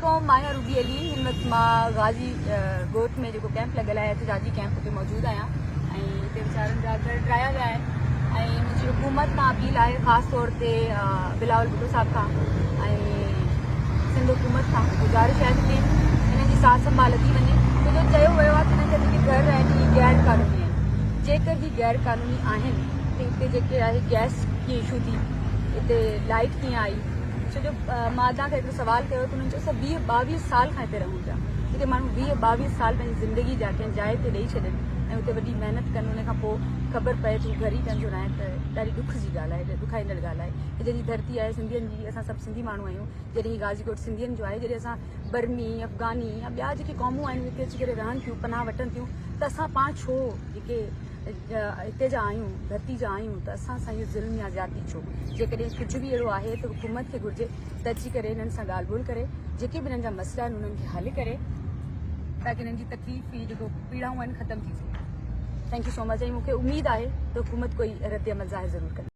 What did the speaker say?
عليڪم مان آهيان روبي علي هن وقت مان غازي ڳوٺ ۾ جيڪو ڪيمپ لڳل آهي احتجاجي ڪيمپ اتي موجود آهيان ۽ هتي ويچارن جا گهر ڊاهيا ويا آهن ۽ منهنجي حڪومت کان اپيل آهي خاص طور تي بلاول ڀٽو صاحب کان ۽ سنڌ حڪومت کان گذارش آهي ته پليز هنن جي سار سنڀال لڌي وڃي ڇو جو چيو ويو آهي ته هنن جا جيڪي گهر آهن اهي غير قانوني آهن جيڪر هي غير قانوني آهن ته هتي جيڪي آهي گئس ڪيئن اشو ٿي هتي لائٽ ڪيئن آئي ڇو جو مان ادا کان هڪڙو سوال ڪيو ته انهن چيو اسان 20 22 سال کان هتي رهون پيا جتي ماڻهو 20 22 سال پنهنجي زندگي جا ڪنهن جاء تي ڏئي ڇڏين ۽ اتي وڏي محنت ڪن ان کان پوء خبر پئي ته هو گهر ئي پنهنجو ناهي ته ڏاڍي ڏک جي ڳالهه آهي ڏکائيندڙ ڳالهه آهي هي جنهن جي ڌرتي آهي سنڌين جي اسان سڀ سنڌي ماڻهو آهيون جڏهن هي غازي ڳوٺ سنڌين جو آهي جڏهن اسان برمي افغاني يا ٻيا جيڪي قومون آهن هتي اچي ڪري رهن ٿيون پناهه وٺن ٿيون ته اسان پاڻ ڇو جيڪي هتي جا آهيون، ڌرتي جا آهيون ته اسان سان اهو ظلم يا زيادتي ڇو؟ جيڪڏهن ڪجهه به اهڙو آهي ته حڪومت کي گهرجي ته اچي ڪري انهن سان ڳالهه ٻولهه ڪري، جيڪي به انهن جا مسئلا آهن انهن کي حل ڪري تاڪه انهن جي تڪليف هي جيڪو پيڙائون آهن ختم ٿي سگهن. Thank you so much ۽ مون کي اميد آهي ته حڪومت ڪوئي رد عمل ظاهر ضرور ڪندي.